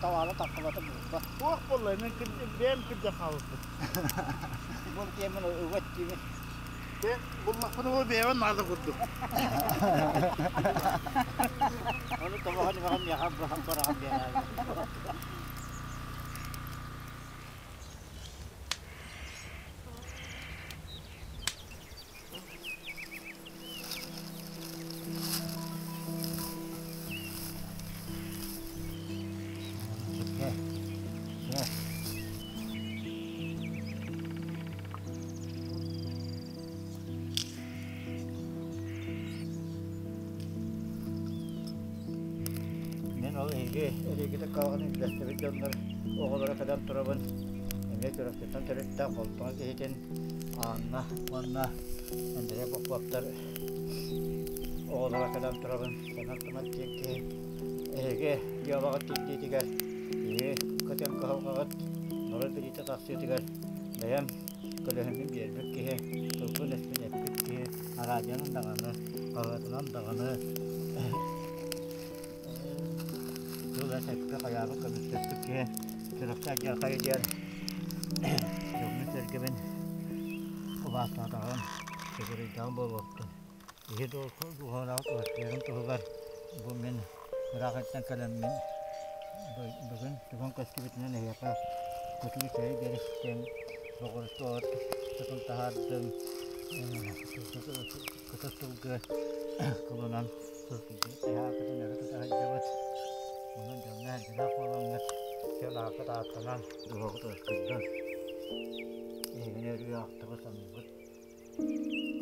Табаала таххыбата буолба. Туох буолла, мен бэйэм кырдьан хаалбыппын. Бу тиэмэн угат тиэмэн. Бэйэм буллахпына ол бэйэбин наада курдук. Ону тобоҕон имэҕин миэхэ быраҕан биэрээри. Мин ол эһиги эһигитэ калҕаны үллэстибит дьоннор оҕолоро кэлэн турабын. Эмиэ Чурапчыттан төрүттээх Холтоҥо киһитин Анна уонна Андрей Поповтар оҕолоро кэлэн турабын. Сэмэн Тумат диэн киһи эһиги дьыалаҕыт тиэрдиитигэр, киһи көтөн кыһалҕаҕыт норуот билиитэ тахсыытыгар бэйэм көлөһүммүн биэрбит киһи, тылбын-өспүн эппит киһи, араадьыйанан даҕаны, хаһыатынан даҕаны Тыл-өс эппит, хайаабыт көмүскэспит киһи Чурапчы алдьархайа диэн дьоммун-сэргэбин убаастаатаҕым, сүгүрүйдэҕим буолуохтун. Киһи дууһалаах уһаттыырын туһугар бу мин ыраах иттэн кэлэммин бүгүн тугун көстүбүтүнэн эһиэхэ кутуу чэйи биэристим, боҕурусу от сытын таһаардым, кытыл сылгы кылынан Эһээккитин өрө тута сылдьабыт. Онон дьоҥҥо эргэлээх буолаҥҥыт, сыл ааккыт ааттанан, дууһаҕыт уоскуйдун. Эһигини өрүү ахтыбыт, саныыбыт.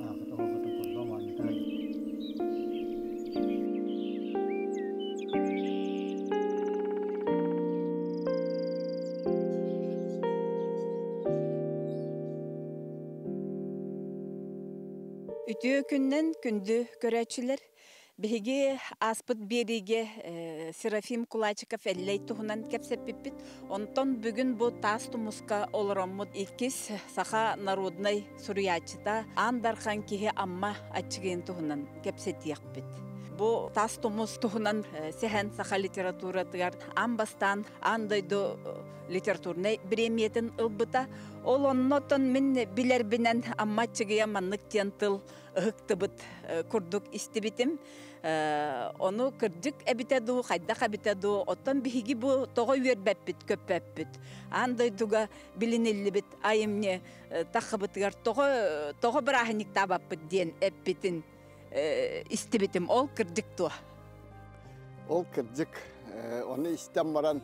Ааккыт оҕоҕутун курдук оонньотой. Үтүө күннэн күндү көрөөччүлэр! Биһиги ааспыт биэриигэ Серафим Кулачиков-Эллэй туһунан кэпсэппиппит. Онтон бүгүн бу Таас Тумуска олороммут иккис саха народнай суруйааччыта Аан Дархан киһи Амма Аччыгыйын туһунан кэпсэтиэхпит. Бу Таас Тумус туһунан сэһэн саха литературатыгар аан бастаан аан дойду литературнай бириэмийэтин ылбыта. Ол оннотон мин билэрбинэн Амма Аччыгыйа маннык диэн тыл ыһыктыбыт курдук истибитим. Ону кырдьык эбитэ дуу, хайдах эбитэ дуу, оттон биһиги бу тоҕо үөрбэппит, көппөппүт. Аан дойдуга билиниллибит айымньы таххыбытыгар тоҕо тоҕо бырааһынньыктаабаппыт диэн эппитин истибитим. Ол кырдьык дуо? Ол кырдьык. Ону истэн баран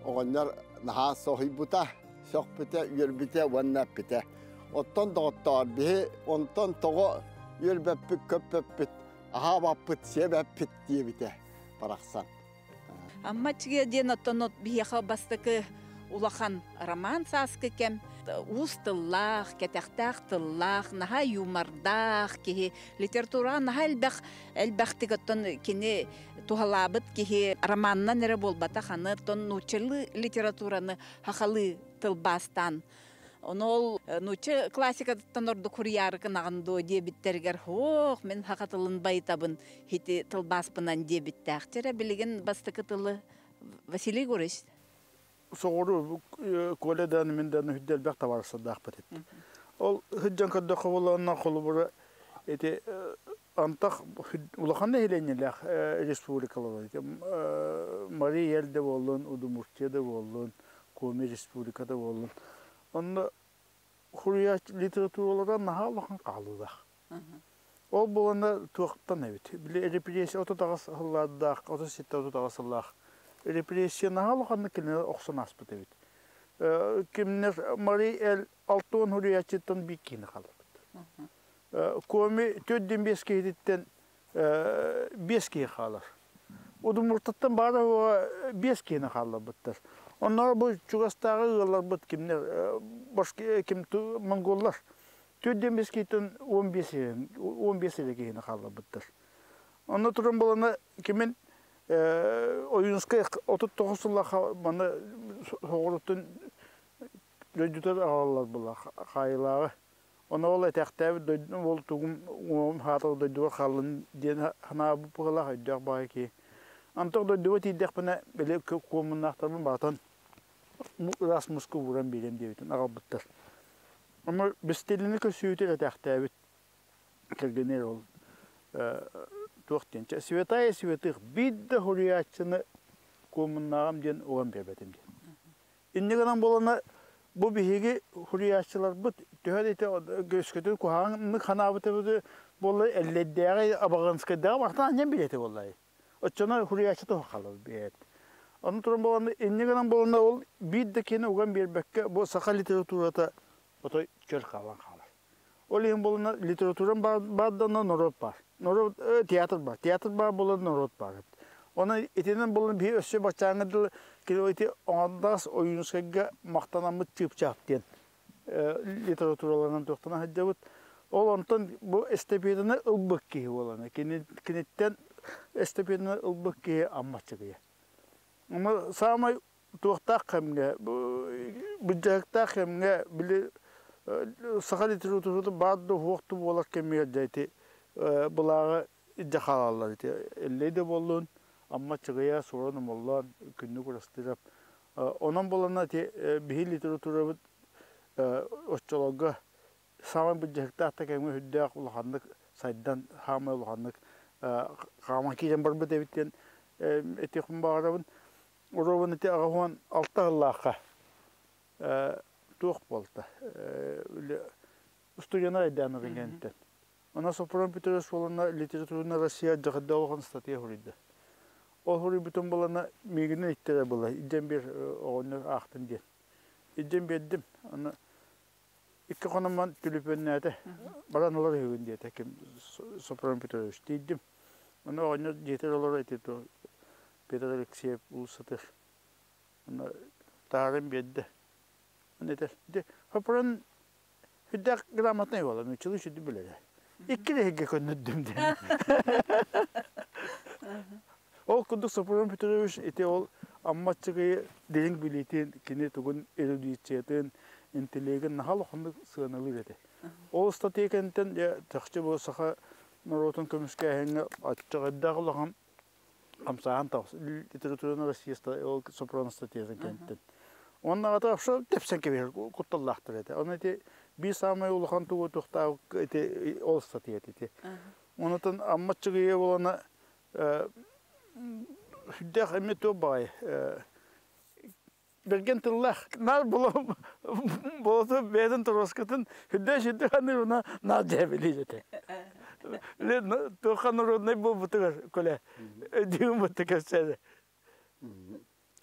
оҕонньор наһаа соһуйбута, сөхпүтэ, үөрбүтэ уонна эппитэ. Оттон доҕоттоор, биһи онтон тоҕо үөрбэппит, көппөппүт, аһаабаппыт, сиэбэппит диэбитэ барахсан. Амма Аччыгыйа диэн оттон биһиэхэ бастакы улахан роман сааскы кэм уус тыллаах, кэтэхтээх тыллаах, наһаа юмордаах киһи литератураҕа наһаа элбэх элбэхтик оттон кини туһалаабыт киһи романынан эрэ буолбатах аны оттон нууччалыы литератураны хахалыы тылбаастаан Ону ол нуучча классикатыттан ордук хуруйаары гынаҕын дуо диэбиттэригэр һоох мин саха тылын байытабын ити тылбааспынан диэбиттээх. Чэрэ билигин бастакы тылы Василий Егорович. Соҕуруу Коля дааны мин дааны үрдэ элбэх табаарыстардаахпыт эт. Ол сылдьан көрдөххө буоллаҕына холобура ити антах улахан нэһилиэнньэлээх республикалар ити Марий Эл да буоллун, Удмуртия да буоллун, Коми республиката буоллун. Онно хуруйааччы литературалара наһаа улахан хаалыылаах. Ол буолана туохтан эбит. Били репрессия 38 сыллардаах, 37-38 сыллаах репрессия наһаа улаханнык кинилэр охсон ааспыт эбит. Кимнэр Марий Эл 60 хуруйааччыттан биир киһини хаалбыт. Коми 4-5 киһититтэн 5 киһи хаалар. Удмуртаттан баара 5 киһини хаалларбыттар. Оннооҕор бу чугастааҕы ыалларбыт кимнэр ким монголлар 4-5 киһиттэн 15 15 эрэ киһини хаалларбыттар. Онно туран булана кимин Ойуунскай 39 сыллаах маны соҕуруттан дойдутар аҕалаллар була хаайылааҕы. Ону ол этэхтээбит дойду ол тугум уҥуоҕум хаатал дойдуга хааллын диэн санаабыт быһыылаах өйдөөх баҕайы киһи. Антох дойдуга тиийдэхпинэ, били куомуннаахтарбын баатан ыраас муска ууран биэриэм диэбитин аҕалбыттар. Ону бэстилини көссүүтүр этээхтээбит кэргэнэр ол туох диэн святая святых биир да суруйааччыны куомуннааҕым диэн уган биэрбэтим диэн. Инньэ гынан буолана бу биһиги суруйааччыларбыт төһө да ити өскөтүн куһаҕаннык ханаабыт буолла Эллэйдээҕи Абаҕанскайдааҕы барытын анньан билэтэ буоллай. Оччоно суруйааччы туох хаалар бэйэт. Ону туран буолан инньэ гынан буолана ол биир да киһини уган биэрбэккэ бу саха литературата отой чөл хаалан хаалар. Ол иһин буолана литературам баардана норуот баар. Норуот театр баар. Театр баар буолан норуот баар. Онон итинэн буолан биһи өссө баччааҥҥа дылы кини ити оҥордоос Ойуунускайга махтанаммыт чыпчаап диэн литератураларынан туохтана сылдьабыт. Ол онтон бу эстафетаны ылбыт киһи буолана. Киниттэн эстафетаны ылбыт киһи Аммаччыгыйа. Ама саамай туохтаах кэмҥэ, былдьаһыктаах кэмҥэ били саха литературата баар да уһуох да буолар кэмигэр дьэ ити былааҕы илдьэ хаалаллар ити Эллэй да буоллун, Амма Чыгыйа, Суорун Омоллоон, Күннүк Урастыырап. Онон буолана ити биһи литературабыт оччолорго саамай былдьаһыктаах да кэмҥэ сүрдээх улаханнык сайдан, саамай улаханнык хааман киирэн барбыт эбит диэн этиэхпин баҕарабын. Уруобун ити 86 сыллаахха туох буолта устудьуоннар айдааннарын кэнниттэн. Онон Сопрун Петрович буолана литературная Россия дьаһайда улахан статья суруйда. Ол суруйбутун булана миигинэн иттэрэ была илдьэн биэр оҕонньор аахтын диэн. Илдьэн биэрдим. Аны икки хономмон түлүпүөннээтэ. Баран ылар үһүгүн диэтэ ким Сопрун Петрович. Тиийдим. Аны оҕонньор дьиэтигэр олорор ити Петр Алексеев уулуссатыгар. Аны таһааран биэрдэ. Аны этэр, ити Сопрун сүрдээх грамотнай буолар, нууччалыы сүрдү билэрэ. Икки да көннөрдүм диэн. Ол курдук Сопрун Петрович ити ол Амма Аччыгыйы дириҥ билиитин, кини тугун эрудициятын, интеллегин наһаа улаханнык сыаналыыр этэ. Ол статья кэнниттэн дьэ чахчы бу саха норуотун көмүскээһиҥҥэ аччыгыйдаах улахан хамсааһын таҕыс литератураны Россия ол Сопрано статьятын кэнниттэн. Уонна аҕата вообще тэпсэн кэбиһэр кутталлаахтар этэ. Оны ити биир саамай улахан тугу туохтаах ити ол статья ити. Онутун Амма Чыгыйа буолана сүрдээх эмиэ туох баҕайы бэргэн тыллаах наар болоту бэйэтин торуоскатын үрдэ сүрдэ ханыыр уна наар дьээбэлиир этэ. Туохха народнай буолбутугар көлө өйдүүн бутта кэпсээде.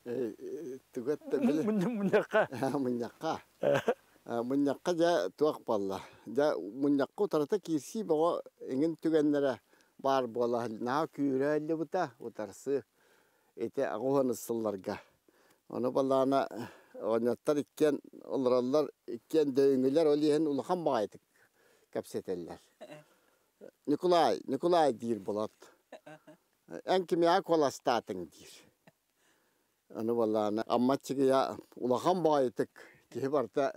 Түгэтте били. Мунньахха. Мунньахха. Мунньахха дьэ туох буолла. Дьэ мунньахха утарыта киирсии бөҕө иҥин түгэннэрэ баар буола наһаа күүрэ иллибита утарсыы ити аҕыс сылларга. Ону балаана оҕонньоттор иккиэн олороллор, иккиэн дөйүҥүлэр, ол иһин улахан баҕайытык кэпсэтэллэр. Николай, Николай диир Болот. Эн кимиэхэ куоластаатыҥ диир. Аны балаана Амма Чыгыйа улахан баҕайытык киһи барыта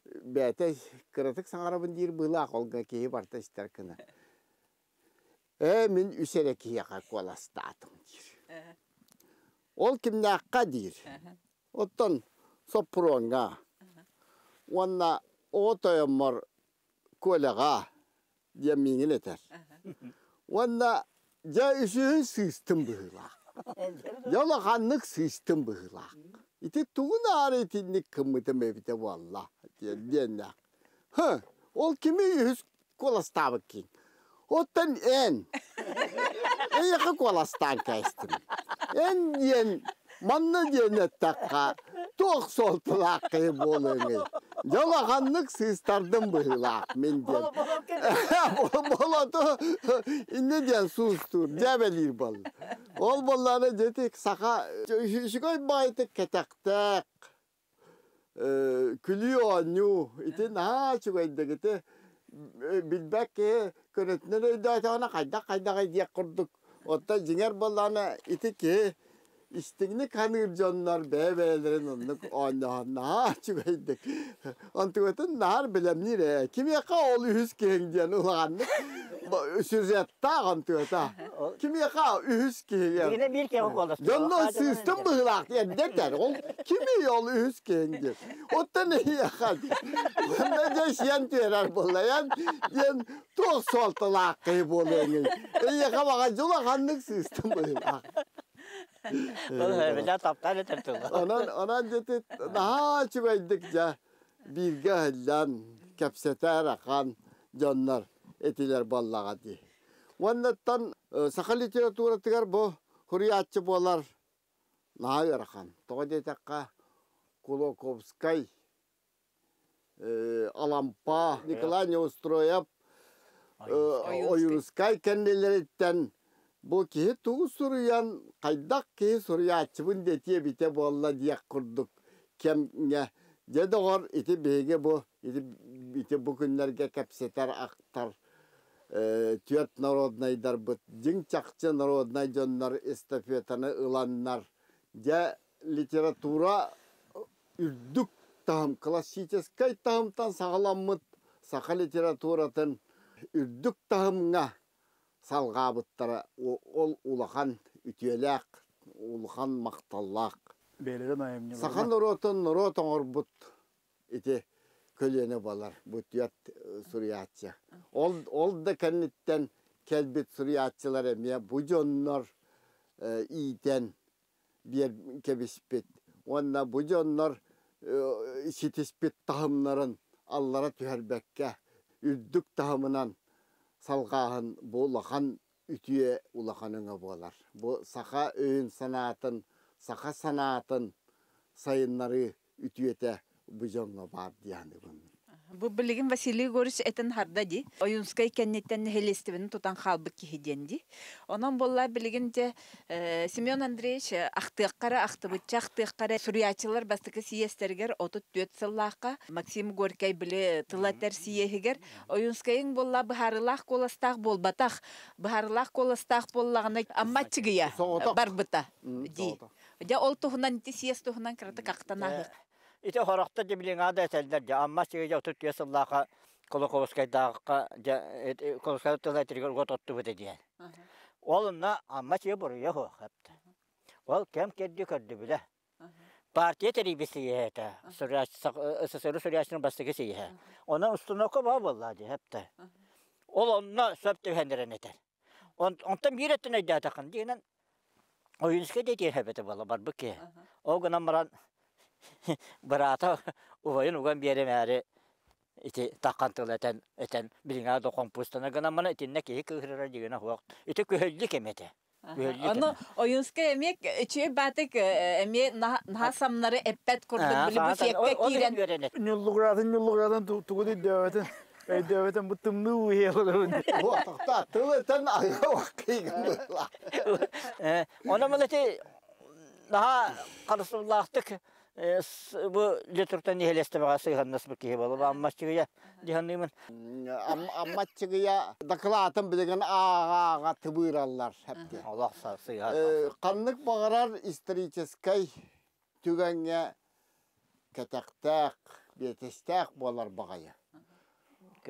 бэйэтэ кыратык саҥарабын диир быһыылаах олга киһи барыта истэр гына. Ээ, мин үс эрэ киһиэхэ куоластаатым диир. Ол кимнээххэ диир. Оттон Соппуруоҥҥа уонна оҕо тойоммор Коляҕа диэн миигин этэр. Уонна дьэ үсүһүн сыыстым быһыылаах. Дьэ улаханнык сыыстым быһыылаах. Ити тугун аара итинник гыммытым эбитэ буолла диэн диэннээх. Һы, ол кими үһүс куоластаабыккын. Оттон эн эйиэхэ куоластаан кээстим. Эн диэн манна диэн эттэххэ туох суолталаах киһи буолуоҥуй? Дьэ улаханнык сыыстардым быһыылаах мин диэн. Болоту иннэ диэн суустуур, дьээбэлиир буолла. Ол буоллаҕына дьэ саха үчүгэй баайтык кэтэхтээх Күлүү оонньуу ити наһаа үчүгэйдик ити билбэт киһи көнөтүнэн өйдөөтөҕүнэ хайдах-хайдаҕый диэх курдук. Оттон дьиҥэр буоллаҕына ити киһи истиҥник саныыр дьоннор бэйэ-бэйэлэрин оннук оонньоһон наһаа үчүгэйдик. Онтугутун наһаар бэлэмниир ээ. Кимиэхэ ол үһүс киһиҥ диэн улаханнык сюжеттаах онтугута. Кимиэхэ үһүс киһигэр. Дигинэ биир киһи куолас. Дьонно сыыстым быһыылаах диэн Ол кими ол үһүс киһиҥ диэн. Оттон эһиэхэ уонна дьэ сиэн түһэрэр буолла диэн туох суолталаах киһи буолуоҥуй. Эйиэхэ баҕа дьулаханнык сыыстым быһыылаах. Ол таптаан этэр тылла. Онон онон дьэ наһаа үчүгэйдик дьэ бииргэ ыһыллан кэпсэтэр ахан дьоннор этилэр буоллаҕа дии. Уоннаттан саха литературатыгар бу суруйааччы буолар наһаа ыарахан. Тоҕо диэтэххэ Кулаковскай, Алампа, Николай Неустроев, Ойуунускай кэннилэриттэн бу киһи тугу суруйан, хайдах киһи суруйааччыбын дэтиэ эбитэ буолла диэх курдук кэмҥэ дьэ доҕор ити биһиги бу ити, ити бу күннэргэ кэпсэтэр ахтар түөрт народнайдарбыт дьиҥ чахчы народнай дьоннор эстафетаны ыланнар дьэ литература үрдүк таһым классическай таһымтан саҕаламмыт саха литературатын үрдүк таһымҥа салҕаабыттара ол улахан үтүөлээх улахан махталлаах бэйэлэрин айымньыларынан саха норуотун норуот оҥорбут ити көлүөнэ буолар бу түөрт суруйааччы. Ол, ол да кэнниттэн кэлбит суруйааччылар эмиэ бу дьоннор иитэн биэр кэбиспит уонна бу дьоннор ситиспит таһымнарын аллара түһэрбэккэ үрдүк таһымынан салҕааһын бу улахан үтүө улахан өҥө буолар. Бу саха өйүн-санаатын, саха санаатын сайыннарыы үтүөтэ бу дьоҥҥо баар дии саныыбын. Бу билигин Василий Егорович этин харда дии. Ойуунскай кэнниттэн нэһилиэстибэни тутан хаалбыт киһи диэн дии. Онон буолла билигин дьэ Семен Андреевич ахтыахха эрэ ахтыбычча ахтыахха эрэ суруйааччылар бастакы сийиэстэригэр 34 сыллаахха Максим Горькай били тыл этэр сийиэһигэр Ойуунскайыҥ буолла быһаарыылаах куоластаах буолбатах. Быһаарыылаах куоластаах буоллаҕына Амма Аччыгыйа барбыта дии. Дьэ ол туһунан ити съезд туһунан кыратык ахтан ааһыах. Ити хорохто дьэ да этэллэр дьэ Амма Аччыгыйа 34 сыллаахха Кулаковскайдаахха дьэ Кулаковскай тыл этэригэр уот оттубут диэн. Ол онно Амма Аччыгыйа буруйа суох эптэ. Ол кэм кэрди көрдүбүлэ. Партия тэрийбит сийиһэ этэ. СССР суруйааччының бастакы сийиһэ. Онон установка баа буолла дии эптэ. Ол онно сөп түһэннэрэн этэр. Онтон биир өттүн өйдөөтөххүн диэнэн Ойуунускай да этиэн сөп этэ буолла барбыт киһи. Ол гынан баран быраата убайын уган биэримээри ити таххан тыл этэн этэн билиҥҥэ да хомпуустана гынан баран итиннэ киһи кыыһырара дьигинэ суох. Ити күһэллик эмэ этэ. Ону Ойуунскай эмиэ үчүгэй баатык эмиэ наһаа самнары эппэт курдук били буфекка киирэн Ньуллугураатын ньуллугураатын тугу да өйдөөбөтүн өйдөөбөтүн бу тымныы уу иһиэлэрин. Тохтоо тыл этэн аһыга ваккыйгын быһыылаах. Онон мыл ити наһаа харыстабыллаахтык бу литуртан нэһилиэстибэҕэ сыһыаннаспыт киһи буолла. Аммаччыгыйа дьаһаныымын. Аммаччыгыйа дакылаатын билигин ааҕа-ааҕа тыбыыраллар. Олох сыыһа. Ханнык баҕарар историческай түгэҥҥэ кэтэхтээх, биэтэстээх буолар баҕайы.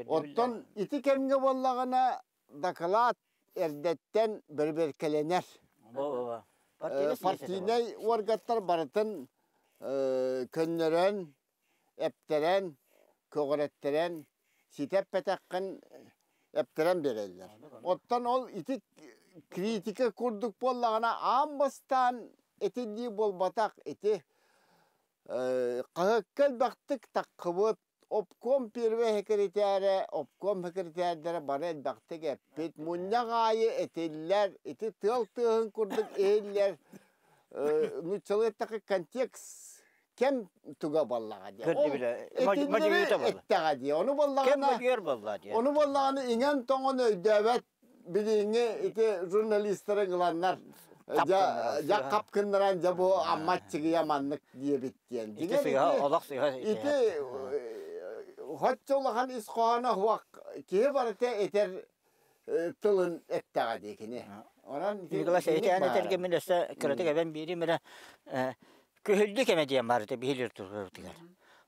Оттон ити кэмҥэ буоллаҕына дакылаат эрдэттэн бэрэбиэркэлэнэр. Партийнай уоргаттар барытын көннөрөн, эптэрэн, көҕүрэттэрэн, ситэ эппэтэххин эптэрэн биэрэллэр. Оттон ол ити критика курдук буоллаҕына аан бастаан этиллии буолбатах ити хаһыакка элбэхтик таххыбыт обком первэй секретарэ, обком секретарьдара бары элбэхтик эппит, мунньах аайы этиллэр, ити тыал тыаһын курдук иһиллэр, нууччалыы эттэххэ контекст кэм туга буоллаҕа дии. Этиннэри эттэҕэ дии. Ону буоллаҕына, ону буоллаҕына иҥэн-тоҥон өйдөөбөт билиҥҥи ити журналистары ыланнар дьа хапкыннаран дьэ бу аммаччыгыйа маннык диэбит диэн. Ити сыыһа, олох сыыһа. Ити хоччо улахан ис хоһооно суох киһи барыта этэр тылын эттэҕэ дии кини. Онон Николай этэн этэргэ мин өссө кыратык эбэн биэрим эрэ күһүлдү кэмэ диэн баар этэ биһилир тургутугар.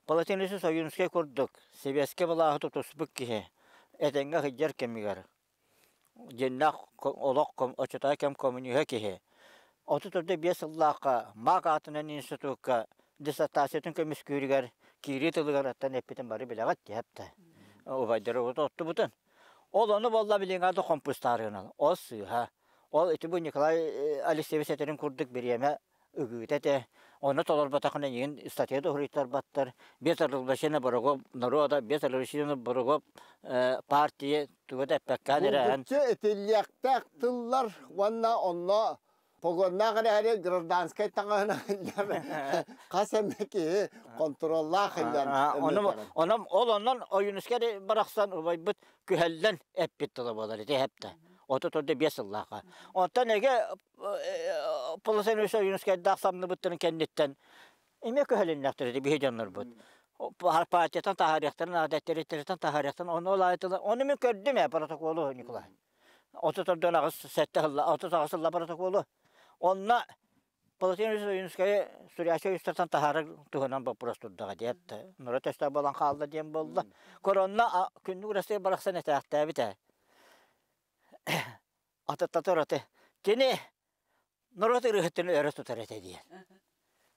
Полотенесы Сойуунскай курдук сэбиэскэй былааһы тутуспут киһи этэҥҥэ сылдьар кэмигэр. Дьиннээх олох оччотооҕу кэм коммуниһа киһи. 35 сыллаахха МАК аатынан институкка диссертациятын көмүскүүрүгэр киирии тылыгар аттан эппитин бары билэҕит диэп да. Убайдары оттубутун. Ол ону буолла билиҥҥэ да хомпустаарыгынан. Ол сыыһа. Ол ити бу Николай Алексеевич этэрин курдук бириэмэ ыгыыта этэ. Ону толорботохуна эйигин статья да уһуруйтарбаттар. Без разоблачения врагов народа, без разоблачения врагов партии тугу да эппэккээн эрээн. Булгуччу этиллиэхтээх тыллар уонна онно погоннаах эрээри гражданскай таҥаһынан хас эмэ киһи хонтуруоллаах иллэн. Онон ол онон Ойуунускай барахсан убайбыт күһэллэн эппит тыла буолар ити эһэптэ. 35 сыллаахха. Онтон эгэ Полосенович Ойуунускайдаах самныбыттарын кэнниттэн эмиэ көһөлүннэхтэр ити биһи дьоннорбут. Партиятан таһаарыахтарын наада, территорияттан таһаарыахтарын, ону ол аайытыла, ону мин көрдүм ээ протоколу, Николай. 38 7 сылла, 38 сылла протоколу. Онно Полосенович Ойуунускайы суруйааччы ойуустартан таһаарар туһунан боппуруос турдаҕа диэт, норуот өстөөх буолан хаалла диэн буолла. Корона күннүк Россия барахсан этээхтээбит ээ. Атыттатар аты. Кини норуот ырыаһыттарын өрө тутар этэ диэн.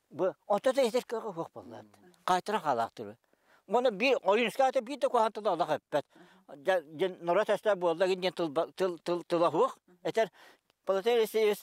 Бу онто да этэр кыаҕа суох буолла. Хаайтаран хаалаахтыр. Уонна биир Ойуунускай ата биир да куһаҕан тылы олох эппэт. Дьэ норуот өстөөх буолла диэн тыл тыл тыл тыла суох. Этэр Платон Алексеевич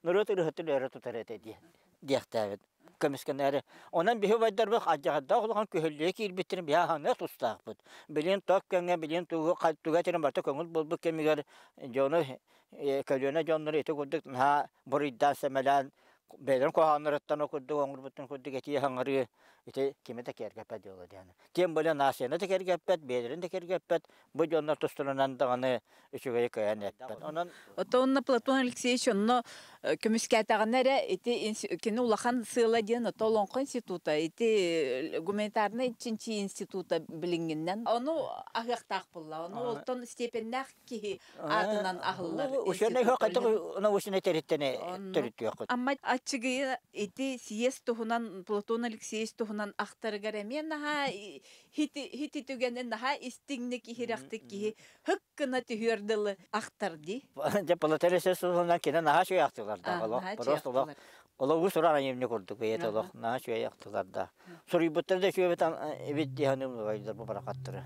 норуот ырыаһыттарын өрө тутар этэ диэн диэхтээбит. Көмүскэнээри. Онон биһи убайдарбыт алдьархайдаах улахан күһэллигэ киирбиттэрин биһи аһыныах тустаахпыт. Билигин ток кэмҥэ, билигин тугу тугу этэрин барыта көҥүл буолбут кэмигэр дьону көлүөнэ дьоннору ити курдук наһаа буруйдаан сэмэлээн бэйэлэрин куһаҕаннарыттан ол курдук оҥорбуттарын курдук этии хаҥырыы ити кими да киэргэппэт дьыала диэн. Тем более нацияны да киэргэппэт, бэйэлэрин да киэргэппэт, бу дьоннор тустарынан даҕаны үчүгэйи кыайан эппэт. Онон Оттон Платон Алексеевич онно көмүскээтэҕинэ эрэ ити кини улахан сыала диэн ото Олоҥхо института, ити гуманитарнай чинчийии института билиҥҥиннэн ону аһыахтаах буолла. Ону олтон степеннээх киһи аатынан аһыллар Ученый хайдах научный тэрилтэни төрүттүөххүт. Амма аччыгыйа ити съезд туһунан Платон Алексеевич туһунан ахтарыгар эмиэ наһаа хити түгэнин наһаа истиҥник иһирэхтик киһи һык гына түһүөр дылы ахтар дии. Дьэ Платон Алексеевич туһунан кини наһаа үчүгэй ахтылардаах олох просто олох олох уус-уран айымньы курдук бэйэтэ олох наһаа үчүгэй ахтылардаах. Суруйбуттар да үчүгэй эбит дии саныым бу барахаттары.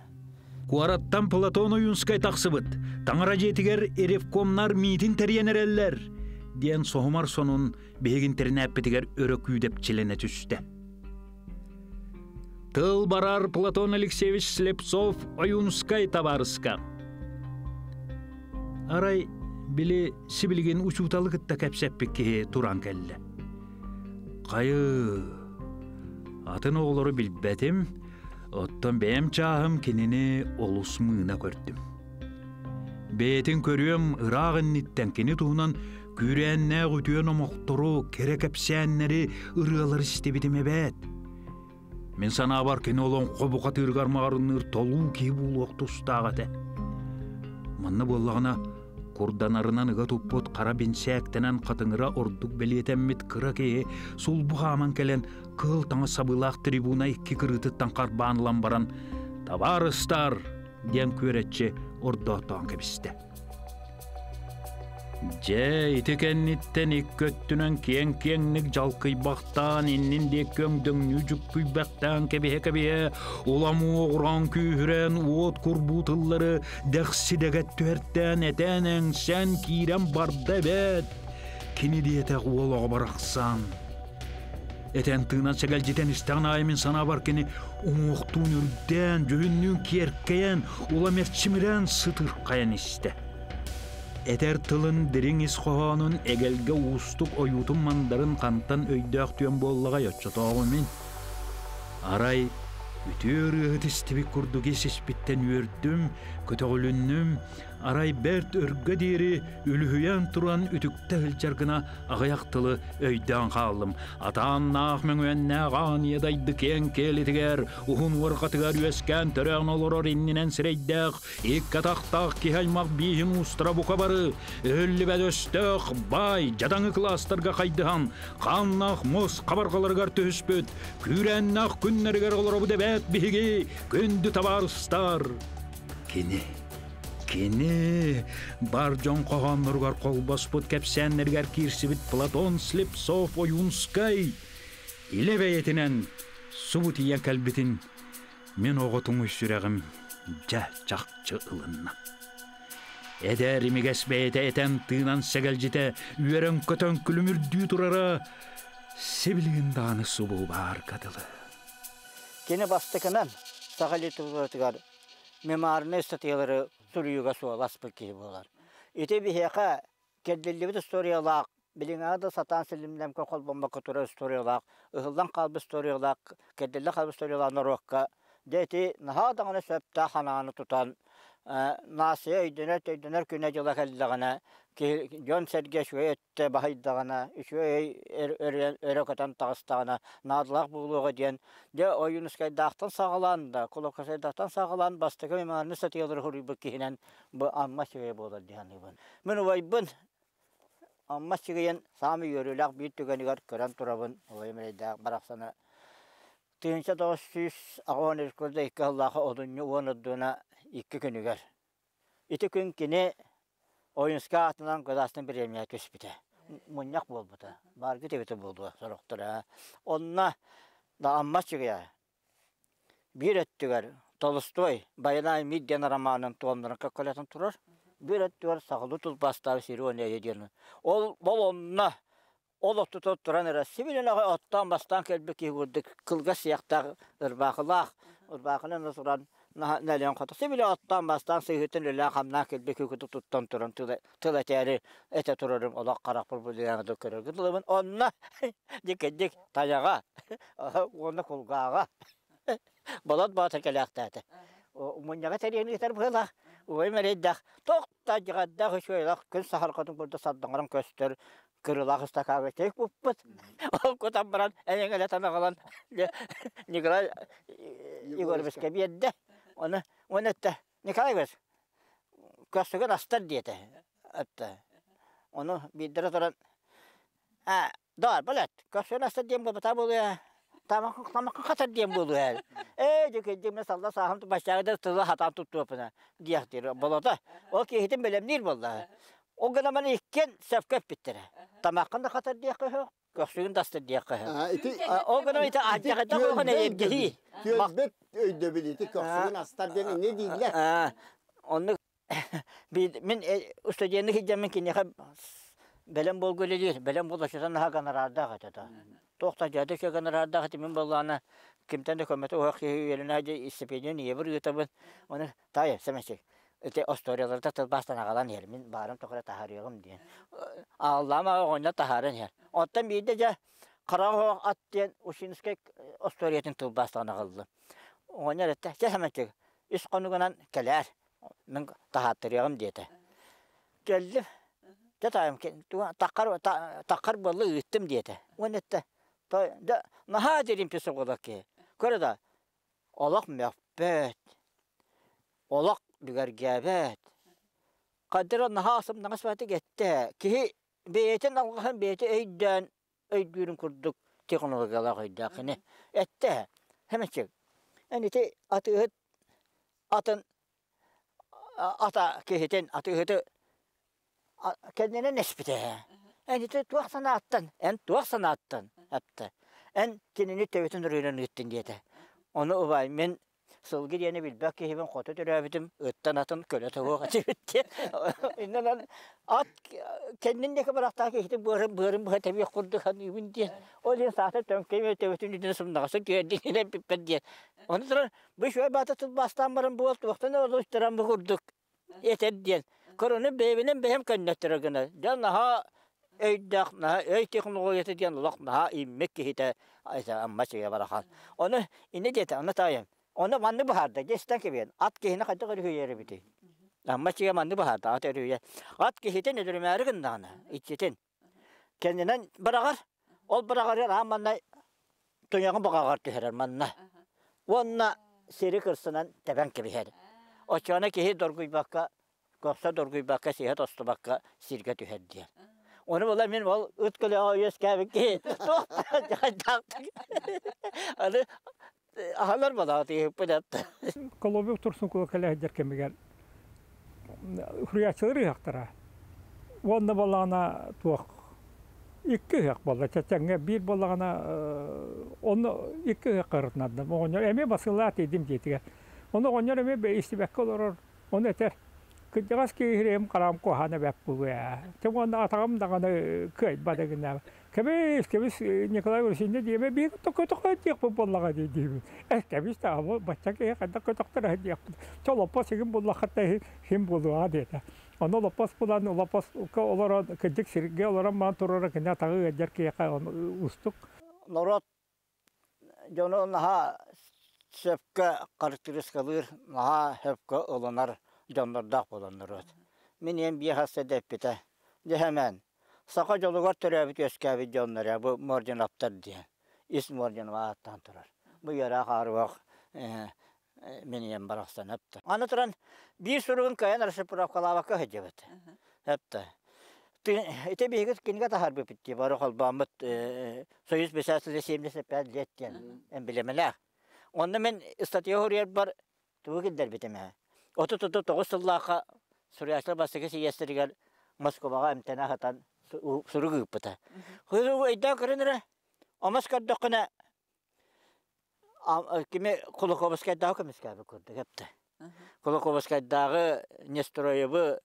Куораттан Платон Ойуунскай тахсыбыт. Таҥара дьиэтигэр ревкомнар миитин тэрийэн эрэллэр, диэн соһумар сонун биһиги интэринээппитигэр өрө күүдэпчилэнэ түстэ. Тыл барар Платон Алексеевич Слепцов Ойуунскай табаарыска. Арай, били сибилигин учууталы кытта кэпсэппит киһи туран кэллэ. Хайы, атын оҕолору билбэтим, оттон бэйэм чааһым кинини олус мыына көрдүм. Бэйэтин көрүөм ыраах инниттэн кини туһунан күүрээннээх үтүө номохтору, кэрэ кэпсээннэри, ырыалары истибитим эбээт. Мин санаабар кини олоҥхо бухатыырыгар маҕарынныыр толуу киһи буолуох тустаах этэ. Манна буоллаҕына, курданарынан ыга туппут хара бинсээктэнэн хатыҥыра ордук бэлиэтэммит кыра киһи сулбу хааман кэлэн кыыл таҥас сабыылаах трибуна икки кырыытыттан харбаан ылан баран «Табаарыстар!» диэн күөрэччи ордоотоон кэбистэ. Дьэ, ити кэнниттэн икки өттүнэн киэҥ-киэҥник дьалкыйбахтаан, иннин диэки өҥдөҥнүү дьүккүйбэхтээн кэбиһэ-кэбиһэ, улам уоҕураан күүһүрэн, уот курбуу тыллары дэхси-дэгэт түһэртээн, этээн-эҥсээн киирэн барда эбээт. Кини диэтэх уол оҕо барахсан. Этэн-тыынан сэгэлдьитэн истэҕин аайы мин санаабар кини уҥуохтуун үрдээн, дьүһүннүүн киэркэйэн, улам эрчимирэн сытырхайан истэ. Этэр тылын дириҥ ис хоһоонун эгэлгэ уустук ойуутун-мандарын хантан өйдөөх түөн буоллаҕай оччотооҕу мин? Арай үтүө ырыаһыт истибит курдук ис-испиттэн үөрдүм, көтөҕүлүннүм, арай бэрт өргө диэри үлүһүйэн туран үтүктэ сылдьар гына аҕыйах тылы өйдөөн хааллым. Атааннаах мөҥүөннээх аан иэдайды киэҥ киэлитигэр, уһун уорҕатыгар үөскээн төрөөн олорор иннинэн сирэйдээх, икки атахтаах киһи аймах бииһин уустара бука бары, өһүллүбэт өстөөх, баай, дьадаҥы кылаастарга хайдыһан, хааннаах муос хабарҕаларыгар түһүспүт, күүрээннээх күннэригэр олоробут эбээт биһиги, күндү табаарыстар! Кини. Кини бар дьон хоһоонноругар холбоспут кэпсээннэригэр киирсибит Платон Слепцов-Ойуунскай илэ бэйэтинэн субу тиийэн кэлбитин мин оҕотуҥуй сүрэҕим дьэ чахчы ылынна. Эдэр имигэс бэйэтэ этэн-тыынан сэгэлдьитэ үөрэн-көтөн күлүмүрдүү турара сибилигин даҕаны субу баарга дылы. Кини бастакынан саха литературатыгар мемуарнай ыстатыйалары суруйууга суол аспыт киһи буолар. Ити биһиэхэ кэрдиллибит историялаах, билиҥҥи да сатаан силимнэммэккэ холбоммокко турар историялаах, ыһыллан хаалбыт историялаах, кэрдиллэн хаалбыт историялаах норуокка дьэ ити наһаа даҕаны сөптөөх санааны тутан наассыйа өйдөнөр-төйдөнөр күнэ-дьыла кэллэҕинэ киһи дьон-сэргэ үчүгэй өттө баһыйдаҕына, үчүгэй өрө көтөн таҕыстаҕына наадалаах буолуоҕа диэн дьэ Ойуунускайдаахтан саҕалаан да, Кулаковскайдаахтан саҕалаан бастакы мемуарнай статьялары суруйбут киһинэн бу Амма Аччыгыйа буолар дии саныыбын. Мин убайбын Амма Аччыгыйын саамай үөрүүлээх биир түгэнигэр көрөн турабын убайым эрэйдээх барахсаны 1982 сыллаахы олунньу уон ордуна икки күнүгэр. Ити күн кини Ойуунскай аатынан Государственнай бириэмийэ түспүтэ. Мунньах буолбута. Бааргыт эбитэ буолуо сорохторо. Онно да Амма Аччыгыйа биир өттүгэр Толстой «Война и мир» диэн романын туомнарын кэккэлэтэн турар. Биир өттүгэр сахалыы тылбаастаабыт Сири уонна диэн. Ол ол онно ол ортото туран эрэ сибилин аҕай оттоон бастаан кэлбит киһи курдук кылгас сиэхтээх ырбаахылаах ырбаахынан туран нэлээн хото сибили оттоон бастаан сыһыытын үлэлээн-хамнаан кэлбит киһи курдук туттан туран тыл этээри этэ турарым олох харахпар булуйаҥы да көрөргө дылыбын онно дикэдик тайаҕа уонна кулгааҕа Болот Боотур кэлээхтээтэ. Мунньаҕы тэрийэн ыытар быһыылаах. Убайым эрэйдээх туох да дьаҕардаах үчүгэйлээх күн саһарҕатын курдук сардаҥаран көстөр кырыылаах ыстакааҥҥа чэй куппут. Ол кутан баран эйэҥэлэтэн аҕалан Николай Егоровичка биэрдэ. Оны уонна эттэ Николай Егорович көрсүгэр астар диэтэ. Этте. Ону биирдэрэ туран А, доор, балет, көрсүгэр астар диэн буолбата буолуо. Тамакка хатар диэн буолуо. Ээ, дьэ, мен салла сааһым баччааҕыдар тылы хатаан туттуоппуна диэхтиир болото. Ол киһитин бэлэмниир буолла. Ол гынан маны иккиэн сөпкө эппиттэрэ. Тамаккын да хатар диэххэ үһү, көхсүгүн да астар диэххэ үһү. Ити Ол гынан ити алдьархайдаах улахан эйэргэһии. Түөлбэт өйдөбүл ити көхсүгүн астар диэн инньэ дииллэр. Оннук мин студеннык сылдьаммын киниэхэ бэлэм буолга үлэлиир, бэлэм буол оччотон наһаа гонорардаах этэ да. Туох да дьаада үчүгэй гонорардаах этэ мин буоллаҕына кимтэн да көмөтө уһах киһи үөрэнэ сылдьан истипиэндьийэни ийэбэр ыытабын. Ону таайа Сэмэчик ити остуоруйаларда тылбаастан аҕалан иһэр мин баарым тухары таһаарыаҕым диэн. Ааллаам оҕонньор таһааран иһэр. Оттон биирдэ дьэ Хара оһох ат диэн Ушинскай остуоруйатын тылбаастаан аҕаллым. Оҕонньор эттэ, чэ Сэмэнчик, үс хонугунан кэлээр, мин таһааттарыаҕым диэтэ. Кэллим, дьэ таайым таххар таххар буолла ыыттым диэтэ. Уонна эттэ, дьэ наһаа диримпи соҕолор киһи. Көрө да, олох мөхпөт, олох бүгэргээбэт. Хаддара наһаа сымнаҕас баатык эттэ. Киһи бэйэтин алҕаһын бэйэтэ өйдөөн өйдүүрүн курдук технологиялаах өйдөөх кини эттэ Хэмэчик эн ити атыыһыт атын ата киһитин атыыһыты кэннинэн эспитэ эн ити туох санааттан эн туох санааттан эптэ эн кинини төбөтүн өрүнэн ыыттын диэтэ ону убай мин Сылгы диэни билбэт киһибин хоту төрөөбүтүм, ыттан атын көлө туһуох этибит диэн. Иннинэн ат кэннин диэки барахтаах киһитин быарын быарын быһа тэбиэх курдук саныыбын диэн. Ол иһин саата төҥкөйүм төбөтүн үрдүнэ сымнаҕасын түһэрдин эппиппэр диэн. Ону туран бу үчүгэй баата тылбаастаан баран буол туохтан олустаран бу курдук этэр диэн. Корону бэйэбинэн бэйэм көннөттөрөр гына. Дьэ наһаа өйдөөх, наһаа өй технологията диэн олох наһаа иммит киһитэ Амма чигэ барахан. Ону инньэ диэтэ, ону таайым. Ону маннык быһаарда, дьэ истэн кэбиһэн. Ат киһини хайдах өрүһүйэр эбитий? Амма чигэ маннык быһаарда, ат өрүһүйэр. Ат киһитин өлөрүмээри гыннаҕына, иччитин. Кэннинэн быраҕар, ол быраҕарыгар аан манна туйаҕын баҕаҕар түһэрэр манна. Уонна сири кырсынан тэбэн кэбиһэр. Оччоҕуна киһи доргуйбакка, көхсө доргуйбакка, сиһэ тостубакка сиргэ түһэр диэн. Ону була мин ол ыт көлөҕө үөскээбит киһи туох Аны аһалар балаҕа тииһиппин этте. Колобок Турсункула кэлэ сылдьар кэмигэр Суруйааччылар ыһыахтара. Уонна буоллаҕына туох икки ыһыах буолла. Чэчэҥҥэ биир буоллаҕына онно икки ыһыах кырытынардым. Оҕонньор эмиэ басыллаат тиийдим дьиэтигэр. Ону оҕонньор эмиэ истибэккэ олорор. Ону этэр, кырдьаҕас киһи хараҕым куһаҕана бэрт буолуо ээ. Чэ уонна атаҕым даҕаны кыайбат гына. Кэбис, кэбис, Николай Васильевна диэмэ биир көтөхөө диэхпит буоллаҕа дии диибин. Э, кэбис даҕаны бачча киһи хайдах көтөхтөрө диэхпит. Чэ олоппос игин буллаххыт син буолуоҕа диэтэ. Ону олоппос булан, олоппоско олорон, кырдьык сиргэ олорон маан туруора кини атаҕы ыалдьар киһиэхэ уустук. Норуот дьону наһаа сөпкө характеристикалыыр, наһаа сөпкө ылынар дьоннордоох буолан норуот. Мин ийэм биир хас да эппитэ. Дьэ Сэмэн, саха дьолугар төрөөбүт-үөскээбит дьоннор ээ бу Мординовтар диэн. Ис Мординов ааттаан турар. Бу үөрэх ааруох мин ийэм барахсан эптэ. Аны туран биир суругун кыайан расшифровкалаабакка сылдьыбыт. Эптэ. Ити биһиги кинигэ таһаарбыппыт дии, бары холбооммут Союз писателей 75 лет диэн эмблемэлээх. Онно мин статья суруйарбар тугу киллэрбитим ээ. 39 сыллаахха суруйааччылар бастакы сийиэстэригэр Москваҕа эмтэнэ сытан сурук ыыппыта. Суругу өйдөөн көрөн эрэ, омос көрдөххүнэ кими Кулаковскайдааҕы көмүскээбит курдук эптэ. Кулаковскайдааҕы Нестроевы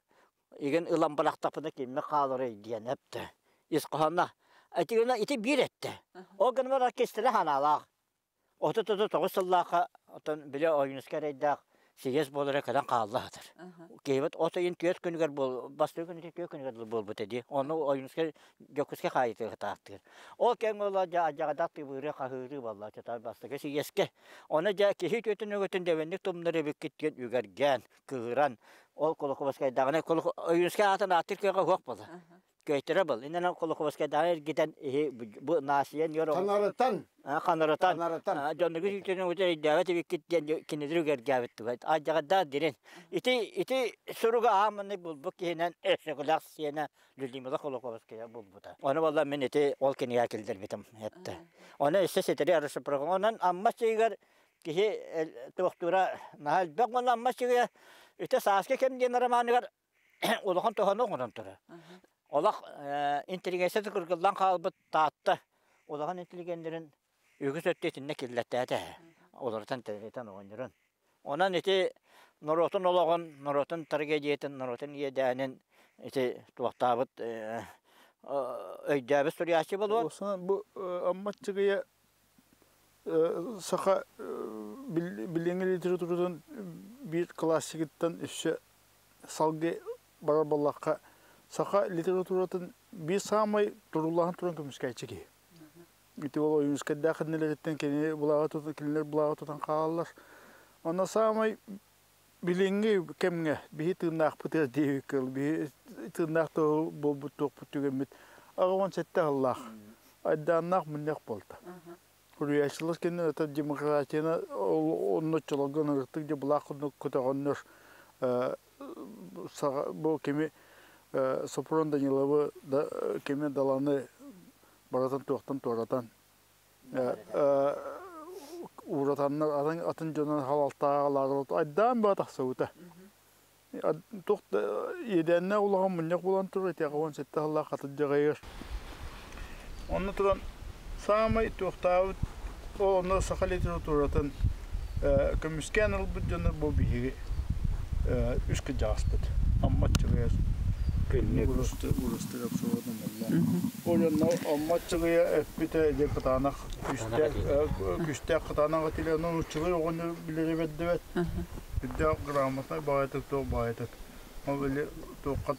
игин ылан бырахтахпына кимми хааларый диэн эптэ. Ис хоһоонно. Итигина ити биир этте. Ол гынан баран кистэлэ ханаалаах. 39 сыллаахха оттон били Ойуунускай эрэйдээх сийиэс буолара кэлэн хаалла сытар. Киһибит от ыйын 4 күнүгэр буол бастакы күнүгэр 4 күнүгэр буолбута дии. Ону Ойуунускай Дьокуускай хаайыытыгар тааттыыр. Ол кэмҥэ ыла дьэ адьаҕадах тыбыыры хаһыырыы буолла чатар бастакы сийиэскэ. Ону дьэ киһи үтүөтүн өгөтүн дэбэнник тумнар эбиккит диэн үгэргээн, кыһыран, ол Кулаковскайдаҕына Ойуунускай аатын ааттыыр кыаҕа суох буолла. Көйтөрө был. Иннинэ Кулаковскайдааҕы эргитэн иһи бу наасыйан өр Ханарытан. Ханарытан. Дьоннугу сүүтүнү өйдөөбөт эбиккит диэн кинилэр үгэргээбит туга. Адьаҕардаах дирин. Ити ити суруга ааманный булбут киһинэн Өксөкүлээх сиэнэ Людмила Кулаковская булбута. Ону буолла мин ити ол кинигэ киллэрбитим этте. Ону өссө ситэри арышыппырҕа. Онон Амма сиригэр киһи туохтуура наһаа элбэх уонна Амма сиригэр ити сааскы кэм диэн романыгар улахан туһаны оҥорон турар. Олох интеллигенция кыргыллан хаалбыт Таатта улахан интеллигеннэрин үгүс өттө итиннэ киллэртээтэ. Олортон тэритэн оҕонньорун. Онон ити норуотун олоҕун, норуотун трагедиятын, норуотун иэдээнин ити туохтаабыт өйдөөбүт суруйааччы буолуо. Бу Амма Чыгыйа саха билиҥҥи литературатын биир классигыттан өссө салгыы барар буоллахха, саха литературатын биир саамай турулаһан туран көмүскээччи киһи. Ити ол Ойуунускайдаах иннилэриттэн кини былааҕы тутан, кинилэр былааҕы тутан хаалаллар. Онно саамай билиҥҥи кэмҥэ биһи тыыннаахпытыгар диэбиккэ биһи тыыннаах туһу буолбут туохпут түгэммит 87 сыллаах айдааннаах мунньах буолта. Суруйааччылар кэннэ это демократияны онно оччолорго ынырыктык дьэ былаах курдук көтөҕөннөр бу кими Сопрон Даниловы да кими Даланы барытын туохтан туоратан ууратаннар атын атын дьонун халалтааҕалаары айдаан баа тахсыбыта. Туох да иэдээннээх улахан мунньах буолан турар итиэхэ 17 сыллаах хатыр дьаҕайыгар. Онно туран саамай туохтаабыт ол онно саха литературатын көмүскээн ылбыт дьоно бу биһиги үс кырдьаҕаспыт. Амма Аччыгыйа Күннүк. Урустар Ол онно Амма Аччыгыйа эппитэ дьэ кытаанах күстээх күстээх кытаанах этилэр онон уччулай оҕону билэри бэрдибэт. Үрдээх грамотнай баҕайытык туох баҕайытык. Ол били туохха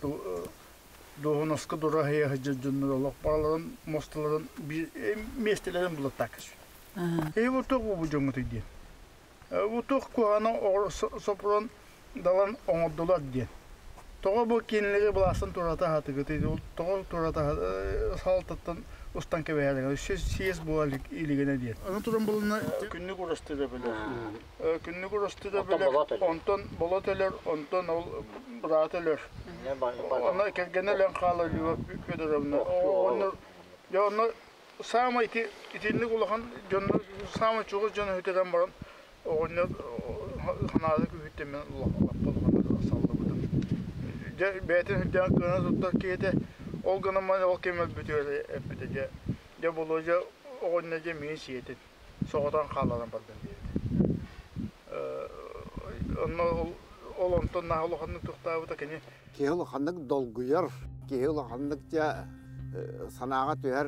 дуоһунаска дураһыйа сылдьар дьоннор олох бараларын муосталарын миэстэлэрин булаттаак көсүн. Ээ бу туох бу дьоҥҥутуй диэн. Бу туох куһаҕаны сопрун далан оҥордулар диэн. Тоҕо бу кинилэри былаастан турата сатыгытый, тоҕо турата салалтаттан устан кэбиһэллэр, съезд буола илигинэ диэн. Аны туран булунна күннүк урастыыра билэр. Күннүк урастыыра билэр, онтон болот өлөр, онтон ол быраат өлөр. Онно кэргэнэ өлөн хаалар Люба Федоровна. Онно дьэ онно саамай ити итинник улахан дьоннор саамай чугас дьону сүтэрэн баран оҕонньор санаата күүһүттэн мен лаппа улахан саллыбытым. Дьэ бэйэтин сылдьан кыана туттар киһи этэ. Ол гынан баран ол кэм өлбүтүгэр эппитэ дьэ дьэ Болуодьа оҕонньор дьэ миигин сиэтин соҕотон хаалларан бардым диэбитэ. Онно ол онтон наһаа улаханнык тохтообута кини. Киһи улаханнык долгуйар, киһи улаханнык дьэ санааҕа түһэр.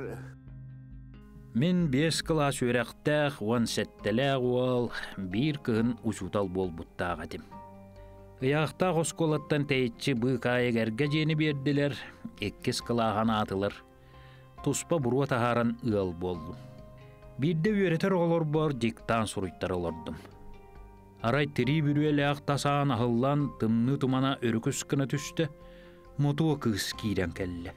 Мин биэс кылаас үөрэхтээх 17-лээх уол биир кыһын учуутал буолбуттаах этим. Ыйаахтаах оскуолаттан тэйиччи быыкаайык эргэ дьиэни биэрдилэр, иккис кылааһын аатылар. Туспа буруо таһааран ыал буоллум. Биирдэ үөрэтэр оҕолорбор диктант суруйтара олордум. Арай тирии бүрүөлээх тас аан аһыллан, тымныы тумана өрүкүс гына түстэ, мотуо кыыс киирэн кэллэ.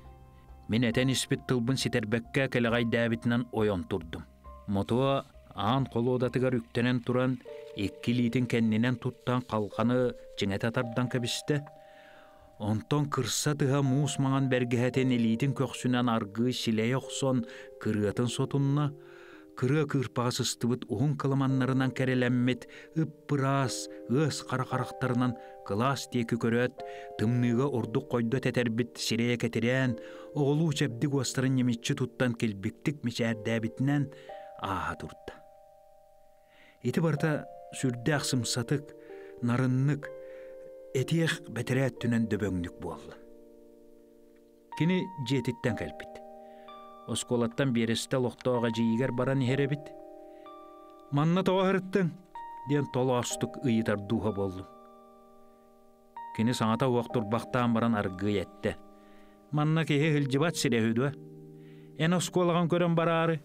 Мин этэн испит тылбын ситэрбэккэ кэлэҕэйдээбитинэн ойон турдум. Мотуо аан холуодатыгар үктэнэн туран, икки илиитин кэннинэн туттан халҕаны чиҥэтэ тардан кэбистэ. Онтон кырса тыһа муус маҥан бэргэһэтин илиитин көхсүнэн аргыый силэйэ охсон кырыатын сотунна, кырыа кыырпаҕа сыстыбыт уһун кыламаннарынан кэрэлэммит ып-ыраас, ыас хара харахтарынан кылаас диэки көрөөт, тымныыга ордук хойдо тэтэрбит сирэйэ кэтирээн, оҕолуу чэбдик уостарын ньимиччи туттан килбиктик мичээрдээбитинэн ааһа турда. Ити барыта сүрдээх сымсатык, нарыннык, этиэх бэтэрээ өттүнэн дөбөҥнүк буолла. Кини дьиэтиттэн кэлбит. Оскуолаттан биэрэстэ олохтоох эдьиийигэр баран иһэр эбит. «Манна тоҕо сырыттыҥ?» диэн толоостук ыйытар дууһа буоллум. Кини саҥата уох турбахтаан баран аргыый эттэ. «Манна киһи сылдьыбат сирэ үһү дуо? Эн оскуолаҕын көрөн бараары?»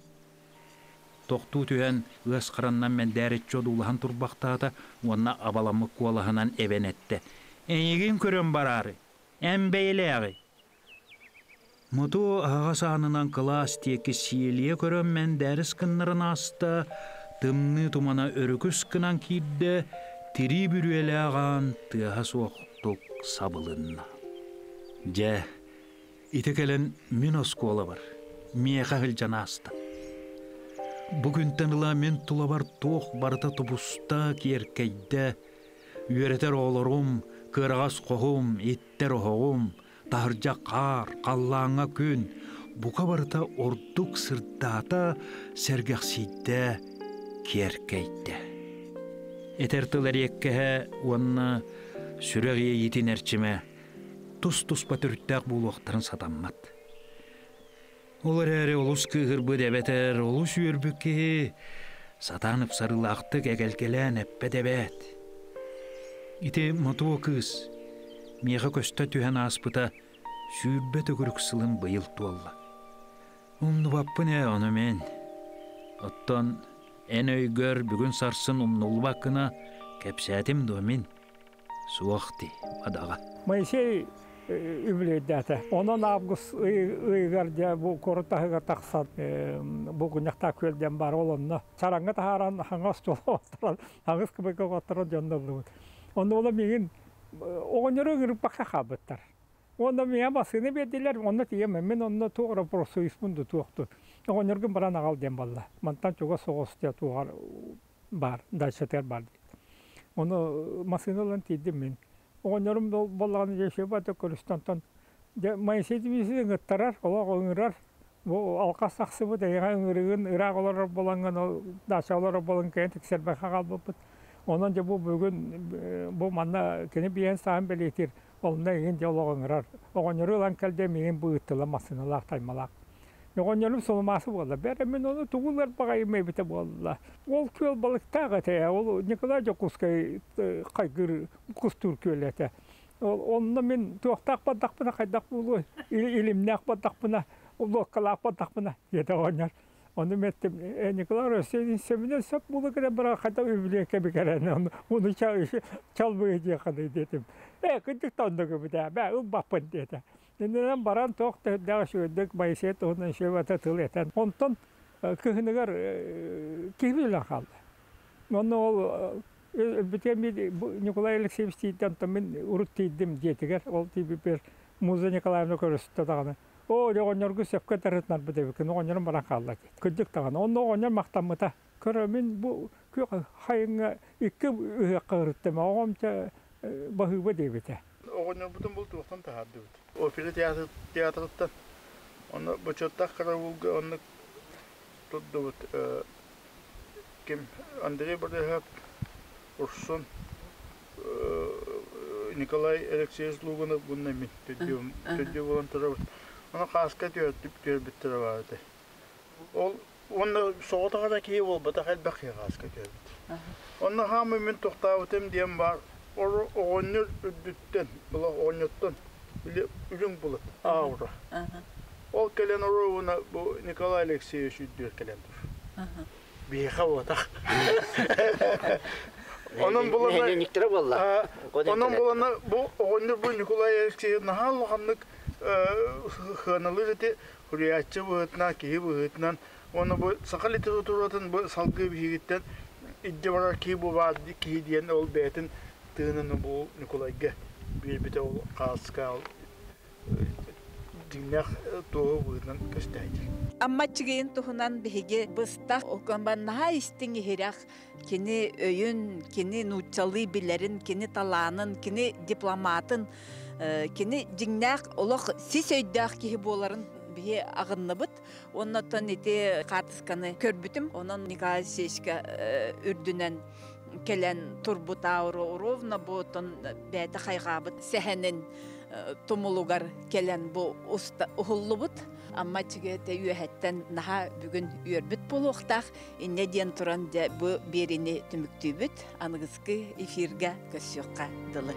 Тохтуу түһэн, ыас хараннан мэндээриччи одуулаһан турбахтаата уонна абаламмыт куолаһынан эбэн эттэ. «Эйигин көрөн бараары, Эн бэйэлээҕий? Муту аһаҕас аанынан кылаас диэки сиэлийэ көрөн мэндээрис гыннаран ааста, тымныы тумана өрүкүс гынан киирдэ, тирии бүрүөлээх аан тыаһа суохтук сабылынна. Дьэ, ити кэлэн мин оскуолабар, миэхэ сылдьан ааста. Бу күнтэн ыла мин тулабар туох барыта тубуста, киэркэйдэ, Үөрэтэр оҕолорум, кыараҕас хоһум, иттэр оһоҕум, таһырдьа хаар, халлааҥҥа күн, бука барыта ордук сырдаата, сэргэхсийдэ, киэркэйдэ. Этэр тыл эриэккэһэ уонна сүрэх иэйиитин эрчимэ тус-туспа төрүттээх буолуохтарын сатаммат. Ол эрээри олус кыыһырбыт эбэтэр олус үөрбүт киһи сатаан ыпсарыылаахтык эгэлгэлээн эппэт эбээт. Ити мотуо кыыс миэхэ көстө түһэн ааспыта 20 төгүрүк сылын быйыл туолла. Умнубаппын ээ ону мин. Оттон эн өйгөр бүгүн сарсын умнуллубаккына кэпсээтим дуо мин? Суох дии, адаҕа. Моисей үбүлүөйдээтэ. Онон август ыйыгар дьэ бу куорат таһыгар тахсан бу Кунньахтаах күөл диэн баар ол онно чараҥҥа таһааран хаҥас отторон хаҥас кыбыка отторон дьонно ыллыбыт. Онно ола миигин оҕонньору ыҥырбакка хаалбыттар. Уонна миэхэ массыына биэрдилэр, онно тиийэммин мин онно туох эрэ профсоюзпун да туохтун. Оҕонньоргун баран аҕал диэн буолла. Мантан чугас соҕус дьэ туоҕар баар, дачатыгар баар диэн. Ону массыына ылан тиийдим мин. Оҕонньорум буоллаҕына дьэ Шеба көрүстэ онтон дьэ Моисей Дмитриевич ыҥыттарар, олох ыҥырар. Бу алҕас тахсыбыт эйиэхэ ыҥырыгын ыраах олорор буолаҥҥын ол дача олорор буолан кэлэн тиксэрбэккэ хаалбыппыт. Онон дьэ бу бүгүн бу манна кини биэһин сааһын бэлиэтиир Онно эҥин дьэ олох ыҥырар. Оҕонньору ылан кэл диэн миигин бу ыыттылар массыыналаах таймалаах. Оҕонньорум соломаасы буолла. Бэрэ мин ону тугу ылар баҕайым эбитэ буолла. Ол күөл балыктаах этэ. Ол Николай Дьокуускай хайгыр кустуур күөлэ этэ. Ол онно мин туохтаах бардахпына хайдах буолуой? Илимнээх бардахпына, луоккалаах бардахпына диэтэ оҕонньор. Ону меттим, Николай Россия сөбүнэн сөп буола кэлэн баран хайдах үбүлүөккэ бикэрэн ону чалбыйы диэхханый диэтим. Ээ, кырдьык да оннук эбит ээ, бээ, ылбаппын диэтэ. Иннинэн баран туох да үрдээх үчүгэйдик Моисей туһунан үчүгэй тыл этэн, онтон кыһыныгар киһи билэн хаалла. Онно ол өлбүтүгэр Николай Алексеевич тиийдэ, онтон мин урут тиийдим дьиэтигэр, ол тиийбиппэр Муза Николаевна көрүстэ даҕаны Оо, дьэ оҕонньоргун сөпкө тарытынарбыт эбиккин, оҕонньорум баран хаалла диэт. Кырдьык даҕаны, онно оҕонньор махтаммыта. Көрө, мин бу күөх хайыҥҥа икки ыһыахха ырыттым, оҕом чэ баһыыба диэбитэ. оҕонньорбутун бу туохтан таһаардыбыт. Опера театрыттан. Онно бочуоттаах караулга оннук турдубут. Ким Андрей Борисов, Урсун, Николай Алексеевич Луганов буна мин төддүү буолан турабыт. Ону хааска түөрбүттэрэ баар этэ. Ол уонна соҕотох эрэ киһи буолбатах элбэх киһи хааска түөрбүт. Онно хаамы мин тохтообутум диэн баар оҕонньор үрдүттэн, була оҕонньоттон үрүҥ булут аура. Ол кэлэн оруобуна бу Николай Алексеевич үрдүгэр кэлэн тур. Биһиэхэ буотах. Онон булана Онон булана бу оҕонньор бу Николай Алексеевич наһаа улаханнык хыаналыыр ити суруйааччы быһыытынан, киһи быһыытынан уонна бу саха литературатын бу салгыы биһигиттэн илдьэ барар киһи бу баар киһи диэн ол бэйэтин тыынын бу Ньукулайга биэрбитэ ол хааска ол дьиҥнээх туоһу быһыытынан көстөөччү. Амма Аччыгыйын туһунан биһиги быстах наһаа истиҥ иһирэх кини өйүн, кини нууччалыы билэрин, кини талаанын, кини дипломатын, кини дьиҥнээх олох сис өйдөөх киһи буоларын биһи аҕынныбыт. Оннотон ити хаартысканы көрбүтүм. Онон Николай Алексеевичка үрдүнэн кэлэн турбут ровно бу бэйэтэ хайҕаабыт сэһэнин тумулугар кэлэн бу уһуллубут. Амма Чигиэтэ үөһэттэн наһаа бүгүн үөрбүт буолуохтаах. Инньэ диэн туран дьэ бу биэриини түмүктүүбүт. Аныгыскы эфиргэ көрсүөххэ дылы.